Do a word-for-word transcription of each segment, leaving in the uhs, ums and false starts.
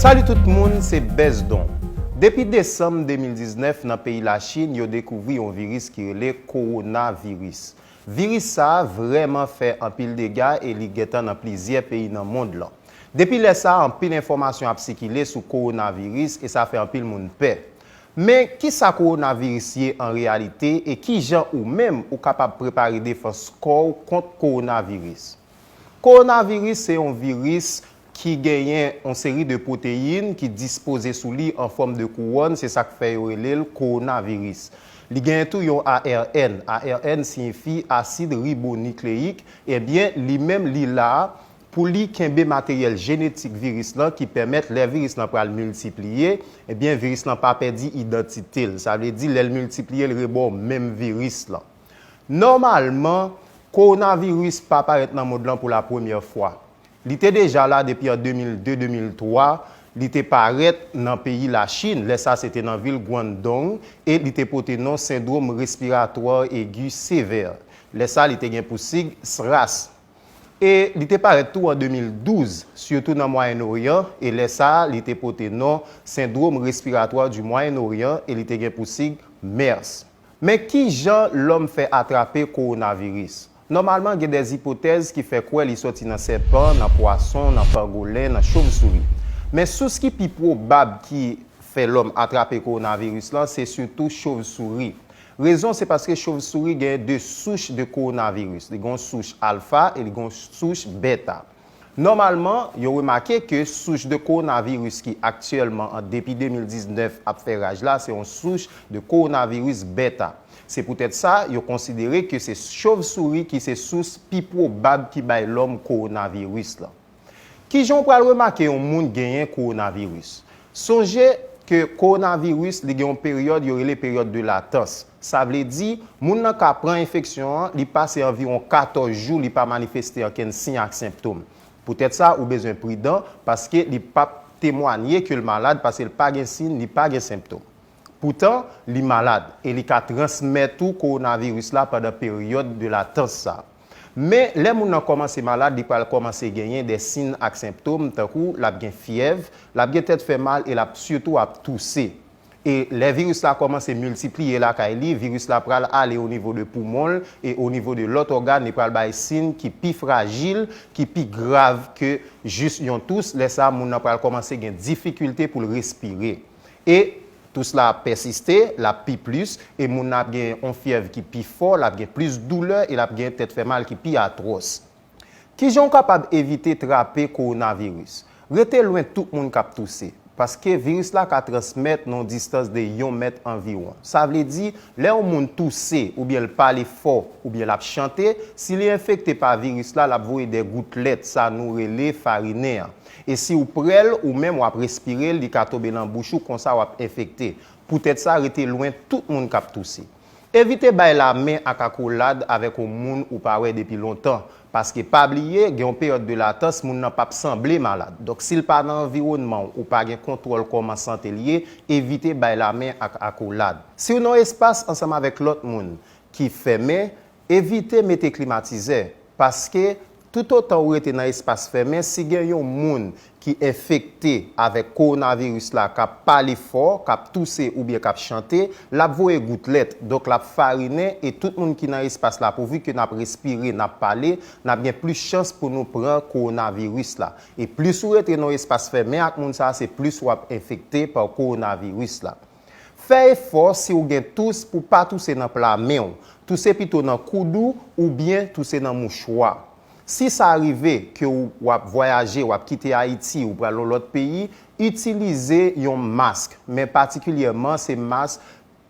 Salut tout moun, se Bezdon. Depi desanm de mil diznèf, nan peyi Lachin, yo dekouvri yon viris ki rele kowonaviris. Viris sa a vrèman fè anpil dega e li gentan nan plizyè peyi nan mond lan. Depi lè sa a, anpil enfòmasyon ap sikile sou kowonaviris e sa fè anpil moun pè. Men, kisa kowonaviris ye an reyalite e kijan ou menm ou kapab prepare defans kò w kont kowonaviris? Kowonaviris se yon viris ki genyen yon seri de pwoteyin ki dispoze sou li an fòm de kouwòn, se sa k fè yo rele l kowonaviris. Li genyen tou yon A R N. A R N siyifi asid ribonikleyik. Ebyen, li menm, li la pou li kenbe materyèl jenetik viris lan ki pèmèt lè viris lan pral miltipliye, ebyen, viris lan pa pèdi idantite l. Sa vle di, lè l miltipliye, l rebò menm viris lan. Nòmalman, kowonaviris pa parèt nan mond lan pou la premyè fwa. Li te deja la depi an de mil de, de mil twa, li te parèt nan peyi Lachin. Lè sa, se te nan vil Guangdong e li te pote non sendwòm respiratwa egi sevè. Lè sa, li te gen pou sig SRAS. E li te parèt tou an de mil douz, sitou nan Mwayen Oryan, e lè sa a, li te pote non sendwòm respiratwa di Mwayen Oryan e li te gen pou sig mers. Men kijan lòm fè atrape kowonaviris? Nòmalman, gen dè ipotèz ki fè kwè li sòti nan sèpan, nan pwason, nan pangolen, nan chovsouri. Men sous ki pi pwobab ki fè lòm atrape kowonaviris lan, se sitou chovsouri. Rezon se paske chovsouri gen de souch de kowonaviris. Li gen yon souch alfa e li gen yon souch beta. Nòmalman, yo remake ke souch de kowonaviris ki aktyèlman an depi de mil diznèf ap fè raj la, se yon souch de kowonaviris beta. Se poutèt sa, yo konsidere ke se chovsouri ki se sous pi pwobab ki bay lòm kowonaviris lan. Kijan w pral remake yon moun genyen kowonaviris? Sonje ke kowonaviris, li gen yon peryòd yo rele peryòd de latans. Sa vle di, moun nan ka pran enfeksyon an, li pase anviwon katòz jou, li pa manifeste okenn siy ak senptòm. Poutèt sa, ou bezwen pridan, paske li p ap temwanye ke l malad, paske l pa gen siy, li pa gen senptòm. Poutan, li malad e li ka transmèt ou kowonaviris la pandan peryòd de latans sa. Men, lè moun nan kòmanse malad, li pral kòmanse genyen de siy ak senptòm, tankou l ap gen fyèv, l ap gen tèt fè mal e l ap sitou ap touse. E lè viris la kòmanse miltipliye lakay li, viris la pral ale o nivo de poumon l e o nivo de lòt ògàn, li pral bay siy ki pi frajil, ki pi grav ke jis yon tous. Lè sa a, moun nan pral kòmanse gen difikilte pou l respire. E tous la ap pèsiste, l ap pi plis, e moun nan ap gen yon fyèv ki pi fò, l ap gen plis doulè e l ap gen tèt fè mal ki pi atwòs. Kijan w kapab evite trape kowonaviris? Rete lwen tout moun k ap touse, paske viris la ka transmèt nan yon distans de yon mèt anviwon. Sa vle di, lè yon moun touse oubyen l pale fò oubyen l ap chante, si li enfekte pa viris la, l ap voye de goutlèt, sa nou rele farinen an. E si w pre l, ou menm w ap respire l, li ka tonbe nan bouch ou, konsa w ap enfekte. Poutèt sa, rete lwen tout moun k ap touse. Evite bay lamen ak akolad avèk yon moun ou pa wè depi lontan, paske pa bliye, gen yon peryòd de latans, moun nan p ap sanble malad. Donk, si l pa nan anviwònman w, ou pa gen kontwòl kòman sante l ye, evite bay lamen ak akolad. Si w nan yon espas ansanm avèk lòt moun ki fèmen, evite mete klimatizè, paske toutotan ou rete nan espas fèmen, si gen yon moun ki enfekte avèk kowonaviris la, k ap pale fò, k ap touse oubyen k ap chante, l ap voye goutlèt, donk l ap farinen, e tout moun ki nan espas la, pouvi ke n ap respire, n ap pale, n ap gen plis chans pou nou pran kowonaviris la. E plis ou rete nan yon espas fèmen ak moun sa a, se plis w ap enfekte pa kowonaviris la. Fè efò si w gen tous pou pa touse nan pla men w. Touse pito nan koud ou oubyen touse nan mouchwa. Si sa rive ke w, w ap vwayaje, w ap kite Ayiti, ou pral yon lòt peyi, itilize yon mask, men patikilyèman se mask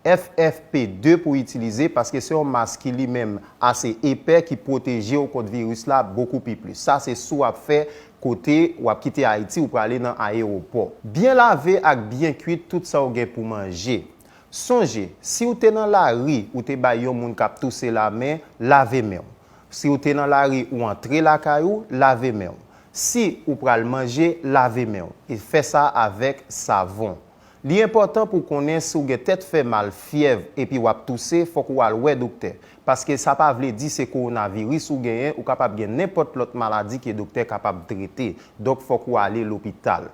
F F P de pou itilize, paske se yon mask ki li menm ase epè, ki pwoteje w kont viris la bokou pi plis. Sa se si w ap fè kote w ap kite Ayiti, ou prale nan ayewopò. Byen lave ak byen kwit tout sa w gen pou manje. Sonje, si w te nan lari, ou te bay yon moun k ap touse lamen, lave men w. Si w te nan lari, ou antre lakay ou, lave men w. Si ou pral manje, lave men w. E fè sa avèk savon. Li enpòtan pou w konnen si w gen tèt fè mal, fyèv, epi w ap touse, fòk ou al wè doktè. Paske sa pa vle di se kowonaviris ou genyen, ou kapab gen nenpòt lòt maladi ke doktè kapab trete. Donk, fòk ou ale lopital.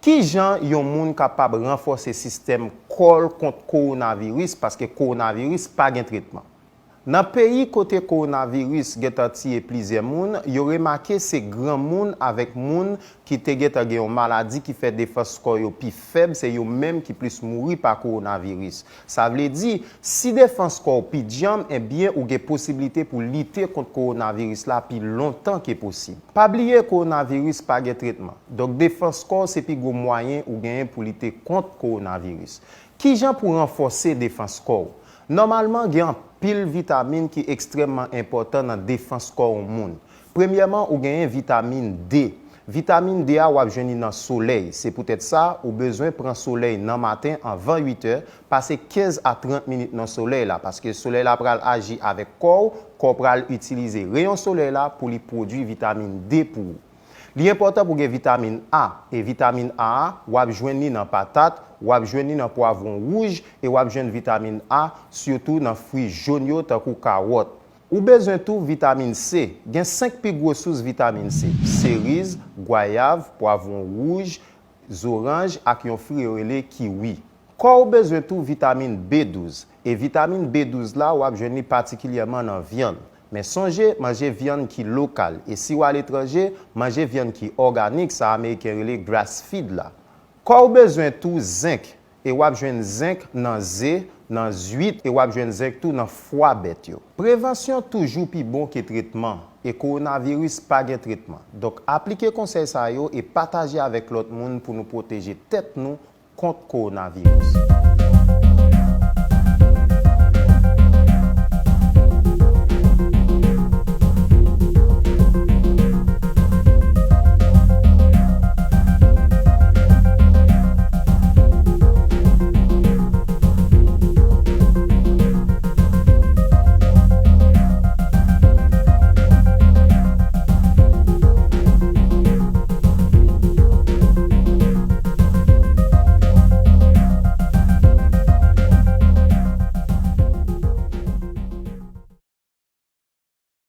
Ki jan yon moun kapab ranfòse sistèm kò l kont kowonaviris, paske kowonaviris pa gen tretman? Nan peyi kote kowonaviris gentan tiye plizyè moun, yo remake se granmoun avèk moun ki te gentan gen yon maladi ki fè defans kò yo pi fèb, se yo menm ki plis mouri pa kowonaviris. Sa vle di, si defans kò w pi djanm, ebyen ou gen posiblite pou lite kont kowonaviris la pi lontan ke posib. Pa bliye kowonaviris pa gen tretman. Donk defans kò w se pi gwo mwayen ou genyen pou lite kont kowonaviris. Ki jan pou ranfòse defans kò w? Nòmalman, gen anpil vitamin ki ekstrèmman enpòtan nan defans kò yon moun. Premyèman, ou genyen vitamin D. Vitamin D a w ap jwenn li nan solèy. Se poutèt sa, ou bezwen pran solèy nan maten anvan uit è, pase kenz a trant minit nan solèy la, paske solèy la pral aji avèk kò w, kò w pral itilize reyon solèy la pou li pwodui vitamin D pou ou. Li enpòtan pou gen vitamin A, e vitamin A a, w ap jwenn li nan patat, w ap jwenn li nan pwavwon wouj, e w ap jwenn vitamin A sitou nan fwi jòn yo tankou kawòt. Ou bezwen tou vitamin C. Gen senk pi gwo sous vitamin C: seriz, gwayav, pwavwon wouj, zoranj ak yon fwi yo rele kiwi. Kò w bezwen tou vitamin B douz. E vitamin B douz la, w ap jwenn li patikilyèman nan vyann. Men sonje, manje vyann ki lokal. E si w aletranje, manje vyann ki òganik, sa Ameriken rele grass feed la. Kò w bezwen tou zenk. E w ap jwenn zenk nan ze, nan zwit, e w ap jwenn zenk tou nan fwa bèt yo. Prevansyon toujou pi bon ke tretman, e kowonaviris pa gen tretman. Donk, aplike konsèy sa yo e pataje avèk lòt moun pou nou pwoteje tèt nou kont kowonaviris.